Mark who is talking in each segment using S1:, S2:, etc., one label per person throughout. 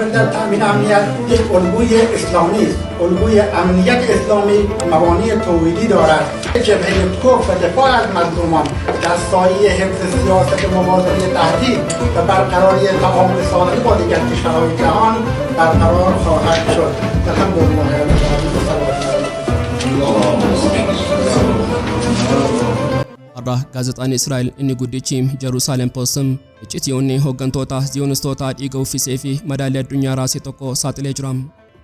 S1: در تامین امنیت یک الگوی اسلامی است. الگوی امنیت اسلامی مبانی توحیدی دارد. جبهه کفر و دفاع از مظلومان در سایه حفظ سیاست مواظبه تهدید و برقراری تعامل سازنده با دیگر کشورهای جهان برقرار خواهد شد. الحمدلله رب العالمین.
S2: Har'a gaazexaan Israa'el inni guddichi Jerusalem Post iccitii onnee hooggantoota Ziyoonistootaa dhiiga uffisee fi madaalii addunyaa raasee tokko saaxilee jira.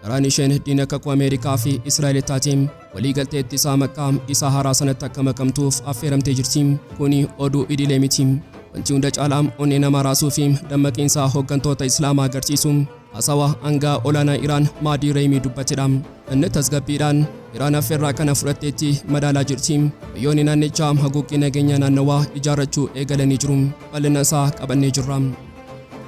S2: Garaan isheen diina kakuu Ameerikaa fi Israa'el taateen waliigaltee ittisaa Makkaa isa haaraa sanatti akka makamtuuf affeeramtee jirti. Kuni oduu idilee miti. Wanti hunda caalaa onnee nama raasuu fi dammaqiinsa hooggantoota Islaamaa agarsiisu haasawaa hangaa olaanaa Iraan Maadii Reemii dubbatedha. Inni tasgabbiidhaan Iraan affeerraa kana fudhatteetti madaalaa jirti. Biyyoonni naannichaa haguuggii nageenya naannawaa ijaarrachuu eegalanii jiru. Bal'ina isaa qabannee jirra.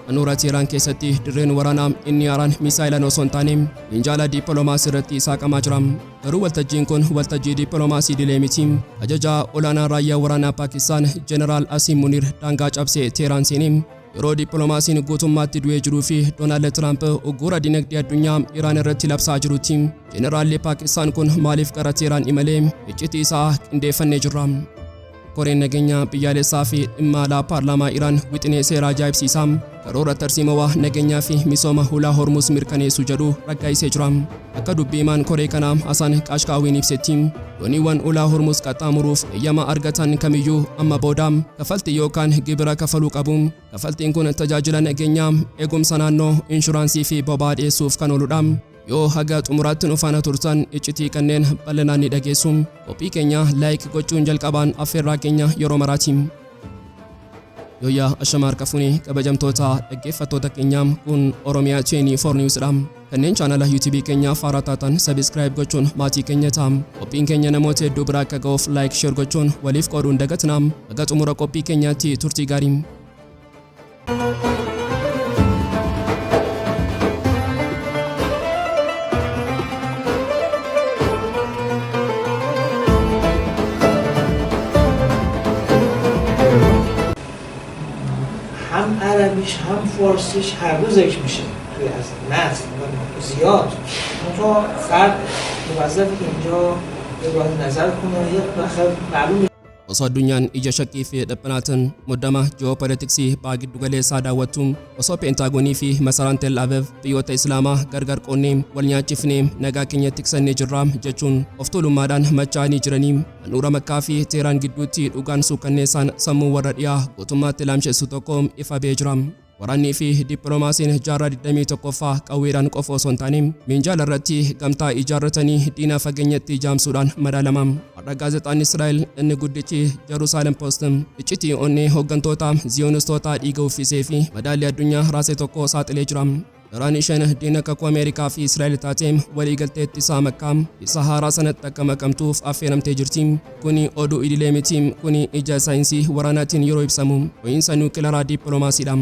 S2: Handhuura Teheraan keessatti dirreen waraanaa inni haaraan miisaayilaan osoo hin taane minjaala dippiloomaasii irratti saaqamaa jira. Garuu waltajjiin kun waltajjii dippiloomaasii idilee miti. Ajajaa olaanaa raayyaa waraanaa Paakistaan Jeneraal Asiim Munir daangaa cabsee Teheraan seenee yeroo dippiloomaasiin guutummaatti du'ee jiruu fi Doonaald Tiraamp uggura dinagdee addunyaa Iraan irratti labsaa jirutti, Jeneraalli Paakistaan kun maaliif gara Teheraan imalee? Iccitii isaa qindeeffannee jirra. Koreen nageenya biyyaalessaa fi dhimma alaa paarlaamaa Iraan wixinee seeraa ajaa'ibsiisaa karoora tarsiimawaa nageenyaa fi misooma hulaa Hormuz mirkaneessu jedhu raggaa'isee jira. Akka dubbii himaan koree kanaa Hasan Qaashqaawiin ibsetti, dooniiwwan ulaa Hormuz qaxxaamuruuf eeyyama argatan kamiyyuu amma booda kaffaltii yookaan gibira kafaluu qabu. Kaffaltiin kun tajaajila nageenyaa, eegumsa naannoo, inshuraansii fi boba'aa dhiyeessuuf kan ooludha. Yoo haga xumuraatti nu faana turtan iccitii kanneen bal'inaan ni dhageessu. Qophii keenya like gochuun jalqabaan affeerraa keenya yeroo maraati. Yooyyaa, ashama harka fuunee, kabajamtoota dhaggeeffattoota keenyaa, kun Oromiyaa 24 News dha. Kanneen chaanala YouTube keenyaaf haaraa taatan subscribe gochuun maatii keenya ta'a. Qophiin keenya namoota hedduu bira akka ga'uuf like, share gochuun waliif qooduun dagatinaa. Haga xumura qophii keenyaatti turtii gaarii.
S3: هم عربیش هم فارسیش هر دو ذکر میشه توی از متن و زیاد، منتها فرد موظفه که اینجا ابراز نظر کنه یا بالاخره معلوم
S2: Osoo addunyaan ija shakkii fi dhiphinaatiin muddama ji'oopolitiksii baha giddu galeessaa daawwattu, osoo Peentaagoonii fi masaraan Tel Aviv biyyoota Islaamaa gargar qoonnee wal nyaachifnee nagaa keenya tiksannee jirra jechuun of tuulummaadhaan machaa'anii jiranii, handhuura Makkaa fi Teheraan gidduutti dhugaan suukanneessaan sammuu warra dhiyaa guutummaatti laamshessu tokko ifa ba'ee jira. Waraannii fi dippiloomaasiin jaarraa 21ffaa qawweedhaan qofa osoo hin taane minjaala irratti gamtaa ijaarratanii diina fageenyatti jaamsuudhaan madaalama. Har'a gaazexaan Israa'el inni guddichi Jerusalem Post iccitii onnee hooggantoota Ziyoonistoota dhiiga uffisee fi madaalli addunyaa raasee tokko saaxilee jira. Iraan isheen diina kakuu Ameerikaa fi Israa'el taate waliigaltee ittisaa Makkaa isa haaraa sanatti akka makamtuuf affeeramtee jirti. Kuni oduu idilee miti. Kuni ija saayinsii waraanaatiin yeroo ibsamu dho'iinsa niwukilaraa dippiloomaasiidha.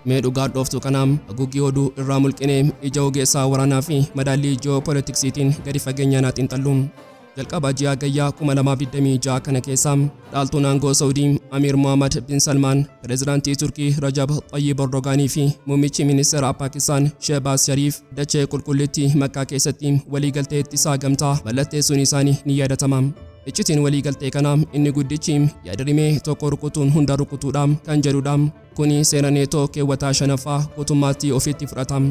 S2: Mee dhugaa dhooftu kana haguuggii oduu irraa mulqinee ija ogeessaa waraanaa fi madaallii ji'oopolitiksiitiin gadi fageenyaan haa xiinxallu. Jalqaba ji'a Gayyaa 2026 kana keessa dhaaltuun aangoo Saudii Amiir Muhammad bin Salmaan, pireezidaantii Turkii Rajab Xayyib Erdogaanii fi muummichi ministeera Paakistaan Shehbaaz Shariif dachee qulqullittii Makkaa keessatti waliigaltee ittisaa gamtaa mallatteessuun isaanii ni yaadatama. Iccitiin waliigaltee kanaa inni guddichi yaadrimee tokko rukutuun hunda rukutuudha kan jedhudha. Kuni seera Neetoo keewwataa shanaffaa guutummaatti ofitti fudhata.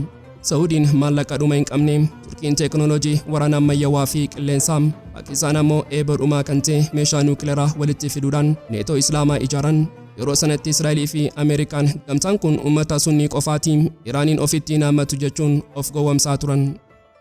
S2: Saudiin maallaqa dhuma hin qabne, Turkiin teeknooloojii waraana ammayyawaa fi qilleensaa, Paakistaan ammoo eeboo dhumaa kan ta'e meeshaa niwukilaraa walitti fiduudhaan Neetoo Islaamaa ijaaran. Yeroo sanatti Israa'elii fi Ameerikaan gamtaan kun uummata Sunnii qofaati, Iraaniin ofitti hin hammatu jechuun of gowwomsaa turan.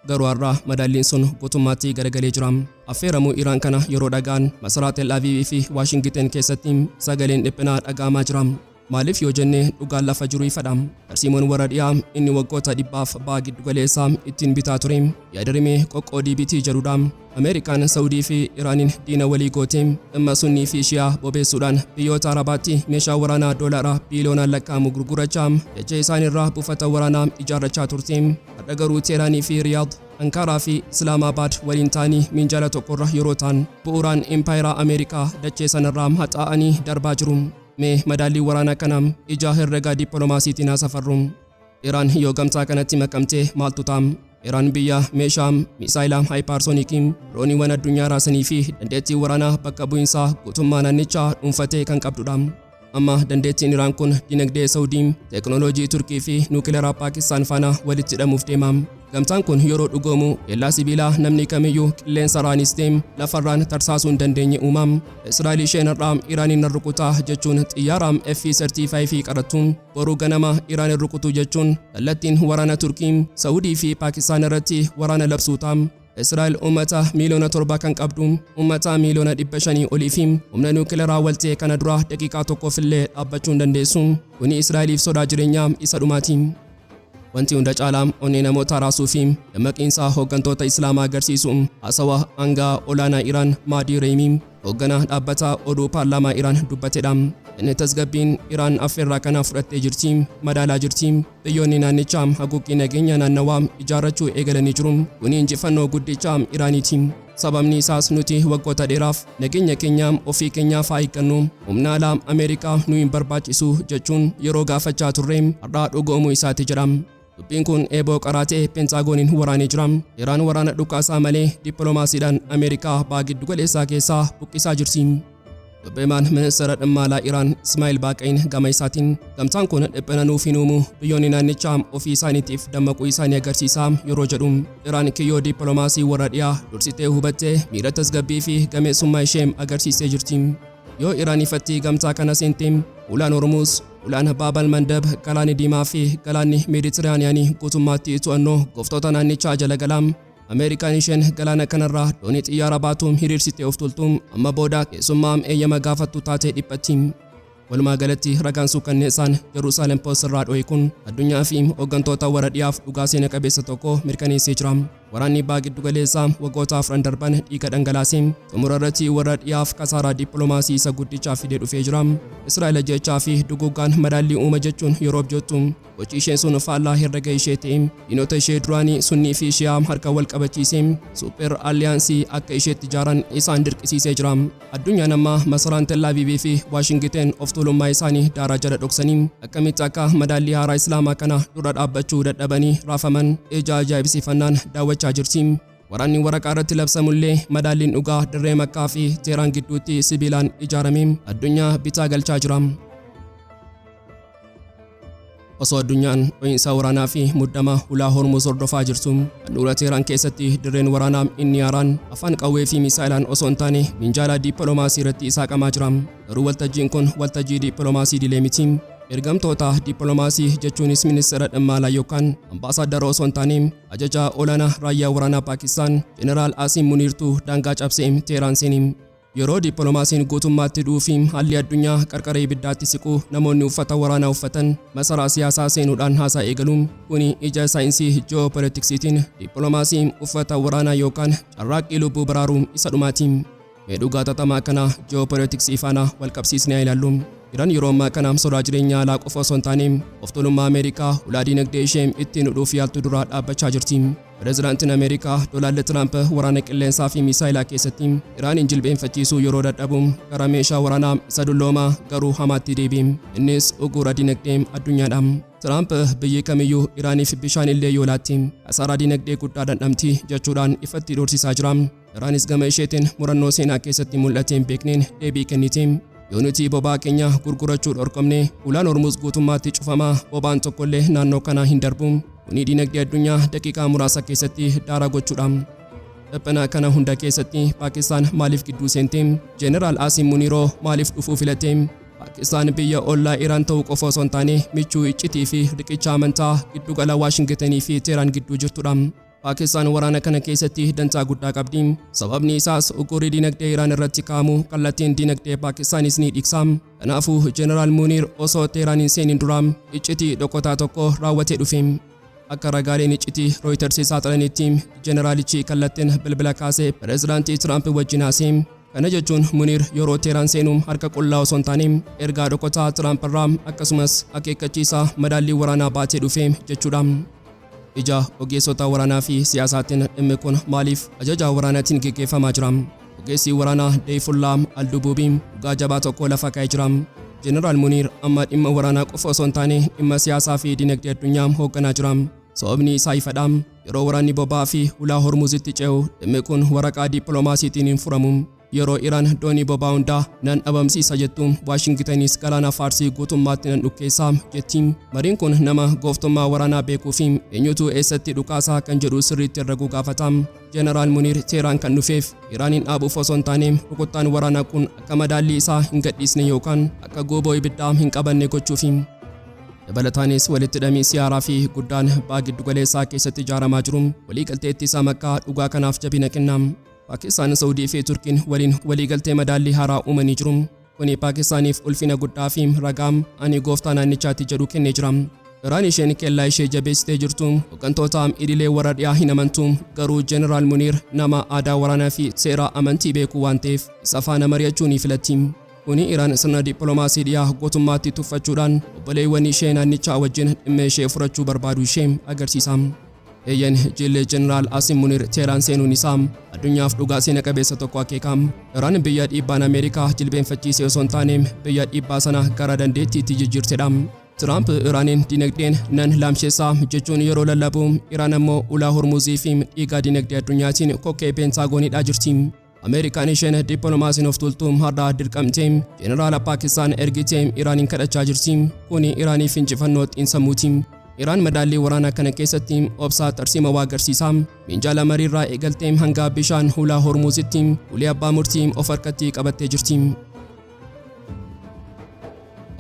S2: Garuu har'a madaalliin sun guutummaatti garagalee jira. Affeeramuu Iraan kana yeroo dhaga'an masaraa Tel Aviv fi Waashingiten keessatti sagaleen dhiphinaa dhaga'amaa jira. Maaliif yoo jenne, dhugaan lafa jiru ifadha. Tarsiimoon warra dhiyaa inni waggoota 100f baha giddugaleessaa ittiin bitaa ture yaadrimee qoqqoodii bitii jedhudha. Ameerikaan Saudii fi Iraaniin diina walii gootee dhimma Sunnii fi Shiyaa bobeessuudhaan biyyoota Arabaatti meeshaa waraanaa doolaara biiliyoonaan lakkaa'amu gurgurachaa dachee isaaniirraa buufata waraanaa ijaarrachaa turte. Har'a garuu Teeraanii fi Riyaad, Ankaaraa fi Islaamaabaad waliin ta'anii minjaala tokkorra yeroo ta'an, bu'uuraan impaayeraa Ameerikaa dachee sanarraa haxaa'anii darbaa jiru. Mee madaallii waraanaa kana ija herregaa dippiloomaasiitiin haa safarru. Iraan yoo gamtaa kanatti makamte maaltu ta'a? Iraan biyya meeshaa misaayila hypersonic, dirooniiwwan addunyaa raasanii fi dandeettii waraanaa bakka bu'iinsaa guutummaa naannichaa dhuunfatee kan qabdudha. Amma dandeettiin Iraan kun dinagdee Saudii, teeknooloojii Turkii fi nuukileeraa Paakistaan faana walitti hidhamuuf deema. Gamtaan kun yeroo dhugoomu kellaa sibiilaa namni kamiyyuu qilleensarraanis ta'e lafarraan tarsaasuu hin dandeenye uuma. Israa'el isheen har'aa Iraaniin rukutaa jechuun xiyyaara F-35 qarattu boruu ganama Iraan rukutu jechuun kallattiin waraana Turkii, Saudii fi Paakistaan irratti waraana labsuu ta'a. Israa'el uummata 7 miiliyoona kan qabdu, uummata 500,000 olii fi humna nuukileeraa waltee kana dura daqiiqaa tokkoof illee dhaabbachuu hin dandeessu. Kuni Israa'eliif sodaa jireenyaa isa dhumaati. Wanti hunda caalaa onnee namoota raasuu fi dammaqiinsa hooggantoota Islaamaa agarsiisu haasawaa aangaa olaanaa Iraan Maadii Reemii, hoogganaa dhaabbata oduu paarlaamaa Iraan dubbatedha. Inni tasgabbiin Iraan affeerraa kana fudhattee jirti, madaalaa jirti. Biyyoonni naannichaa haguuggii nageenya naannawaa ijaarrachuu eegalanii jiru. Kuni injifannoo guddicha Iraaniiti. Sababni isaas nuti waggoota dheeraaf nageenya keenya ofii keenyaaf haa eeggannu, humna alaa Ameerikaa nu hin barbaachisu jechuun yeroo gaafachaa turre har'aa dhugoomuu isaati jedha. Dubbiin kun eeboo qaraatee Pentaagoniin waraanee jira. Iraan waraana dhukaasaa malee dippiloomaasiidhaan Ameerikaa baha giddu galeessaa keessaa buqqisaa jirti. Dubbimaan ministeera dhimma alaa Iraan Ismaa'il Baaqayin gama isaatiin gamtaan kun dhiphina nuuf hin uumu, biyyoonni naannichaa ofii isaaniitiif dammaquu isaanii agarsiisa yeroo jedhu, Iraan kiyyoo dippiloomaasii warra dhiyaa dursitee hubattee miira tasgabbii fi gameessummaa ishee agarsiisee jirti. Yoo Iraan ifatti gamtaa kana seente, ulaan Hormuuz, ulaan Baabal Mandab, Galaanni Diimaa fi Galaanni Meeditiraaniyaanii guutummaatti to'annoo gooftota naannichaa jala gala. Ameerikaan isheen galaana kanarraa doonii xiyyaara baatuun hiriirsitee of tultu amma booda keessummaa eeyyama gaafattu taatee dhiphatti. Walumaa galatti ragaan suukanneessaan Jerusalem Post irraa dho'e kun addunyaa fi hooggantoota warra dhiyaaf dhugaa seena qabeessa tokko mirkaneessee jira. Waraanni baha giddu galeessaa waggoota 4 darban dhiiga dhangalaasee xumura irratti warra dhiyaaf kasaaraa dippiloomaasii isa guddichaa fidee dhufee jira. Israa'el ajjechaa fi duguggaan madaallii uuma jechuun yeroo abjottu, gochi isheen sun faallaa herrega ishee ta'e diinota ishee duraanii Sunnii fi Shiyaa harka wal qabachiisee super alliance akka isheetti ijaaran isaan dirqisiisee jira. Addunyaan amma masaraan Tel Aviv fi Waashingiten of tuulummaa isaanii daaraa jala dhoksanii akkamitti akka madaallii haaraa Islaamaa kana dura dhaabbachuu dadhabanii raafaman ija ajaa'ibsiifannaan daawwachaa jirti. Waraanni waraqaa irratti labsamullee madaalliin dhugaa dirree Makkaa fi Teeraan gidduutti sibiilaan ijaarame addunyaa bitaa galchaa jira. Osoo addunyaan dho'iinsa waraanaa fi muddama hulaa Hormuz hordofaa jirtu, handhuura Teeraan keessatti dirreen waraanaa inni haaraan afaan qawwee fi misaa'ilaan osoo hin taane minjaala dippiloomaasii irratti isaaqamaa jira. Garuu waltajjiin kun waltajjii dippiloomaasii dilee miti. Ergamtoota dippiloomaasii jechuunis ministeera dhimma alaa yookaan ambaasaaddara osoo hin taane ajajaa olaanaa raayyaa waraanaa Paakistaan Jeneraal Asiim Muniirtuu daangaa cabsee Teeraan seeni. Yeroo dippiloomaasiin guutummaatti du'uu fi haalli addunyaa qarqara ibiddaatti siqu, namoonni uffata waraanaa uffatan masaraa siyaasaa seenuudhaan haasaa eegalu. Kuni ija saayinsii ji'oopolitiksiitiin dippiloomaasii uffata waraanaa yookaan carraaqqii lubbuu baraaruu isa dhumaati. Mee dhugaa xaxamaa kana ji'oopolitiksii faana wal qabsiisnee haa ilaallu. Iraan yeroo ammaa kana sodaa jireenya alaa qofa osoo hin taane of tuulummaa Ameerikaa hulaa diinagdee ishee ittiin hudhuuf yaaltu dura dhaabbachaa jirti. Pireezidaantiin Ameerikaa Doonaald Tiraamp waraana qilleensaa fi misaayilaa keessatti Iraaniin jilbeenfachiisuu yeroo dadhabu gara meeshaa waraanaa isa dulloomaa garuu hamaatti deebi'e. Innis uggura dinagdee addunyaadha. Tiraamp biyyi kamiyyuu Iraaniif bishaan illee yoo laatti kasaaraa dinagdee guddaa dhandhamti jechuudhaan ifatti dhoorsisaa jira. Iraanis gama isheetiin murannoo seenaa keessatti mul'atee hin beekneen deebii kennite. Yoo nuti boba'aa keenya gurgurachuu dhorkamne, ulaan Hormuz guutummaatti cufamaa, boba'aan tokkollee naannoo kanaa hin darbu. Kuni dinagdee addunyaa daqiiqaa muraasa keessatti daaraa gochuudha. Dhiphina kana hunda keessatti Paakistaan maaliif gidduu seente? Jeneraal Asiim Muniiroo maaliif dhufuu filate? Paakistaan biyya ollaa Iraan ta'uu qofa osoo hin taane michuu iccitii fi riqicha amantaa giddugala Waashingitenii fi Teeraan gidduu jirtudha. Paakistaan waraana kana keessatti dantaa guddaa qabdi. Sababni isaas uggurri dinagdee Iraan irratti kaa'amu kallattiin dinagdee Paakistaanis ni dhiksa. Kanaafuu Jeneraal Muniir osoo Teeraan hin seenin dura iccitii dhokotaa tokko raawwatee dhufe. Akka ragaaleen iccitii Reuters saaxilanitti, jeneraalichi kallattiin bilbila kaasee pireezidaantii Tiraamp wajjin haasee. Kana jechuun Muniir yeroo Teeraan seenu harka qullaa osoo hin taane ergaa dhokotaa Tiraamp irraa akkasumas akeekkachiisa madaallii waraanaa baatee dhufe jechuudha. Ija ogeessota waraanaa fi siyaasaatiin dhimmi kun maaliif ajaja waraanaatiin geggeeffamaa jira? Ogeessi waraanaa Deefullaa Aldubuubii dhugaa jabaa tokko lafa kaa'ee jira. Jeneraal Muniir amma dhimma waraanaa qofa osoo hin taane dhimma siyaasaa fi dinagdee addunyaa hoogganaa jira. Sababni isaa ifadha. Yeroo waraanni boba'aa fi ulaa Hormuzitti ce'u, dhimmi kun waraqaa dippiloomaasiitiin hin furamu. Yeroo Iraan doonii boba'aa hundaa nan dhabamsiisa jettu, Waashingitanis galaana Faarsii guutummaatti nan dhukkeessa jetti. Mariin kun nama gooftummaa waraanaa beekuu fi eenyutu eessatti dhukaasaa kan jedhu sirriitti herreguu gaafata. Jeneraal Muniir Teeraan kan dhufeef Iraaniin dhaabuuf osoo hin taane, rukuttaan waraanaa kun akka madaallii isaa hin gadhiisne yookaan akka gooboo ibiddaa hin qabanne gochuufi. Dabalataanis, walitti hidhamiinsi haaraa fi guddaan baha giddugaleessaa keessatti ijaaramaa jiru waliigaltee ittisaa Makkaa dhugaa kanaaf jabina kenna. Paakistaan, Saudii fi Turkiin waliin waliigaltee madaallii haaraa uumanii jiru. Kuni Paakistaaniif ulfina guddaa fi ragaa ani gooftaa naannichaatti jedhu kennee jira. Iraan isheen kellaa ishee jabeessitee jirtu hooggantoota idilee warra dhiyaa hin amantu, garuu Jeneraal Muniir nama aadaa waraanaa fi seera amantii beeku waan ta'eef isa faana mari'achuu ni filatti. Kuni Iraan sirna dippiloomaasii dhiyaa guutummaatti tuffachuudhaan obboleewwan ishee naannichaa wajjin dhimma ishee furachuu barbaadu ishee agarsiisa. Eeyyan, jillee Jeneraal Asim Munir Teeraan seenuun isaa addunyaaf dhugaa seena qabeessa tokko akeeka. Iraan biyya dhiibbaan Ameerikaa jilbeenfachiise osoo hin taane, biyya dhiibbaa sana gara dandeettiitti jijjiirtedha. Tiraamp Iraaniin dinagdeen nan laamsheessaa jechuun yeroo lallabu, Iraan ammoo ulaa Hormuzii fi dhiigaa dinagdee addunyaatiin kokkee Peentaagooniidhaa jirti. Ameerikaan isheen dippiloomaasiin of tuultu har'a dirqamtee Jeneraala Paakistaan ergitee Iraaniin kadhachaa jirti. Kuni Iraaniif injifannoo xiinsammuuti. Iraan madaallii waraanaa kana keessatti obsaa tarsiimawaa agarsiisa. Minjaala mariirraa eegaltee hanga bishaan hulaa Hormuzitti ulee abbaa murtii of harkatti qabattee jirti.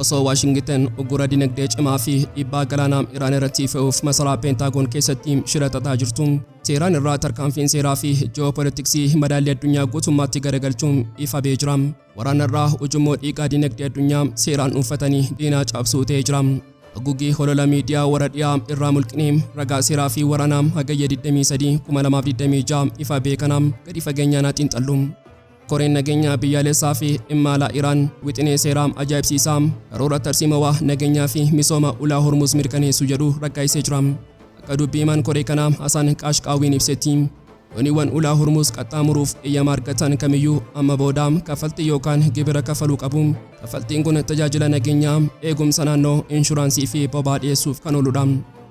S2: Osoo Waashingiten uggura dinagdee cimaa fi dhiibbaa galaanaa Iraan irratti fe'uuf masaraa Peentaagoon keessatti shira xaxaa jirtu, Teeraan irraa tarkaanfiin seeraa fi ji'oopolitiksii madaallii addunyaa guutummaatti garagalchuun ifa ba'ee jira. Waraana irraa ujummoo dhiigaa dinagdee addunyaa seeraan dhuunfatanii diinaa cabsuu ta'ee jira. Haguuggii holola miidiyaa warra dhiyaa irraa mulqinee ragaa seeraa fi waraanaa Hagayya 23 2026 ifa ba'e kana gadi fageenyaan xiinxallu. Koreen nageenyaa biyyaalessaa fi dhimma alaa Iraan wixinee seeraa ajaa'ibsiisaa karoora tarsiimawaa nageenyaa fi misooma ulaa Hormuz mirkaneessu jedhu raggaasisee jira. Akka dubbii himaan koree kanaa Hasaan Qaashqaawwiin ibsetti, dooniiwwan ulaa Hormuz qaxxaamuruuf eeyyama argatan kamiyyuu amma booda kaffaltii yookaan gibira kafaluu qabu. Kaffaltiin kun tajaajila nageenyaa, eegumsa naannoo, inshuraansii fi boba'aa dhiyeessuuf kan ooludha.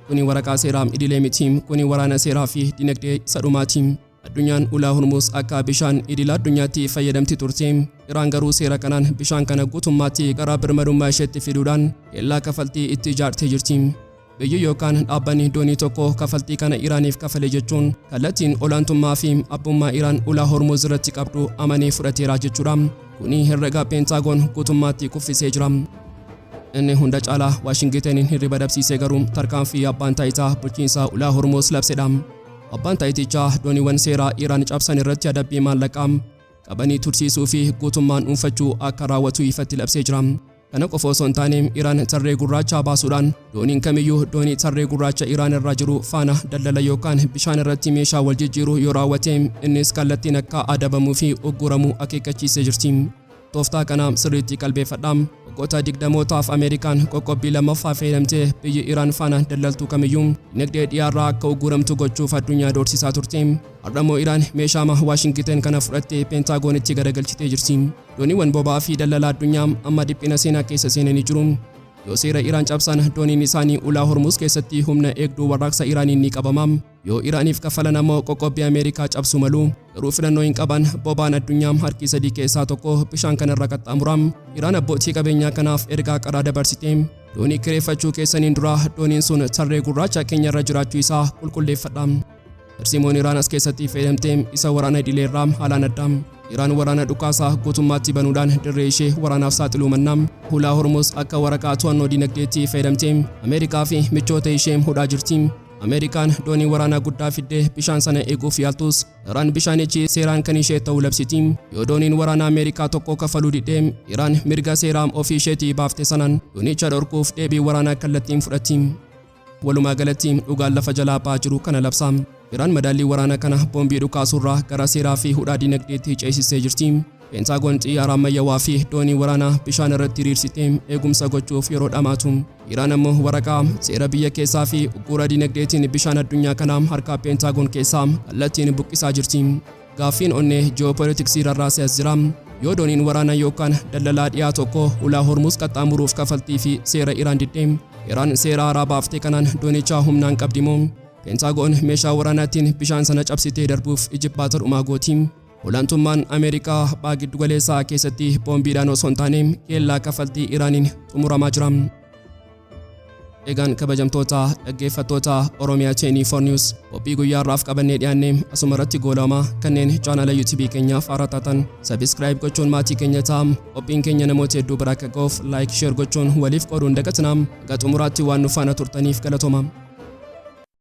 S2: Kuni waraqaa seeraa idilee miti, kuni waraana seeraa fi dinagdee isa dhumaati. Addunyaan ulaa Hormuz akka bishaan idila addunyaatti fayyadamti turte. Iraan garuu seera kanaan bishaan kana guutummaatti gara birmadummaa isheetti fiduudhaan kellaa kaffaltii itti ijaartee jirti. Biyyi yookaan dhaabbanni doonii tokko kaffaltii kana Iraaniif kafale jechuun kallattiin olaantummaa fi abbummaa Iraan ulaa Hormuz irratti qabdu amanee fudhateera jechuudha. Kuni herrega Peentaagoon guutummaatti kuffisee jira. Inni hunda caalaa Waashingitaniin hirriba dhabsiisee garuu tarkaanfii abbaan taayitaa bulchiinsa ulaa Hormuz labsedha. Abbaan taayitichaa dooniiwwan seeraa Iraan cabsan irratti adabbii maallaqaa, qabanii tursiisuu fi guutummaan dhuunfachuu akka raawwatu ifatti labsee jira. Kana qofa osoo hin taane, Iraan tarree gurraachaa baasuudhaan dooniin kamiyyuu doonii tarree gurraacha Iraan irra jiru faana daldala yookaan bishaan irratti meeshaa wal jijjiiruu yoo raawwate, innis kallattiin akka adabamuu fi ugguramu akeekkachiisee jirti. Tooftaa kana sirriitti qalbeeffadha. Waggoota 20mootaaf Ameerikaan qoqqobbii lammaffaa fayyadamtee biyyi Iraan faana daldaltuu kamiyyuu dinagdee dhiyaarraa akka ugguramtu gochuuf addunyaa doorsisaa turte. Har'ammoo Iraan meeshaama Waashingiten kana fudhattee Peentagoonitti garagalchitee jirti. Dooniiwwan boba'aa fi daldala addunyaa amma dhiphina seenaa keessa seenanii jiru. Yoo seera Iraan cabsan, dooniin isaanii ulaa Hormuz keessatti humna eegduu warraaqsa Iraaniin ni qabama. Yoo Iraaniif kaffalan ammoo qoqqobbii Ameerikaa cabsu malu. Garuu filannoo hin qaban. Boba'aan addunyaa harki sadii keessaa tokko bishaan kanarra qaxxaamura. Iraan abbootii qabeenyaa kanaaf ergaa qaraa dabarsite. Doonii kireeffachuu keessaniin dura dooniin sun tarree gurraacha keenyarra jiraachuu isaa qulqulleeffadha. Tarsiimoon Iraan as keessatti fayyadamtee isa waraana idileerraa haalaan adda. Iraan waraana dhukaasaa guutummaatti banuudhaan dirree ishee waraanaaf saaxiluu mannaa, hulaa Hormuz akka waraqaa to'annoo dinagdeetti fayyadamtee Ameerikaa fi michoota ishee hudhaa jirti. Ameerikaan doonii waraanaa guddaa fiddee bishaan sana eeguuf yaaltus, Iraan bishaanichi seeraan kan ishee ta'uu labsiti. Yoo dooniin waraanaa Ameerikaa tokko kafaluu didee, Iraan mirga seeraa ofii isheetii baafte sanaan doonicha dhorkuuf deebii waraanaa kallattiin fudhatti. Walumaa galatti, dhugaan lafa jalaa ba'aa jiru kana labsa. Iraan madaallii waraana kana boombii dhukaasurraa gara seeraa fi hudhaa dinagdeetti ceesistee jirti. Peentaagoon xiyyaara ammayyawaa fi doonii waraanaa bishaan irratti hiriirsitee eegumsa gochuuf yeroo dhamaatu, Iraan ammoo waraqaa seera biyya keessaa fi uggura dinagdeetiin bishaan addunyaa kanaa harka Peentaagoon keessaa kallattiin buqqisaa jirti. Gaaffiin onnee ji'oopolitiksii rarraasee as jira. Yoo dooniin waraanaa yookaan daldalaa dhiyaa tokko ulaa Hormuz qaxxaamuruuf kafaltii fi seera Iraan diddee, Iraan seera haaraa baaftee kanaan doonichaa humnaan qabdi moo Peentaagoon meeshaa waraanaatiin bishaan sana cabsitee darbuuf ijibbaata dhumaa gooti? Olaantummaan Ameerikaa baha giddugaleessaa keessatti boombiidhaan osoo hin taane kellaa kafaltii Iraaniin xumuramaa jira. Egaan kabajamtoota dhaggeeffattoota Oromiyaa 24 News, qophii guyyaa har'aaf qabannee dhiyaanne asuma irratti goolama. Kanneen chaanala YouTube keenyaaf haaraa taatan subscribe gochuun maatii keenya ta'a. Qophiin keenya namoota hedduu bira akka ga'uuf like, share gochuun waliif qooduun dagatinaa. Hanga xumuraatti waan nu faana turtaniif galatooma.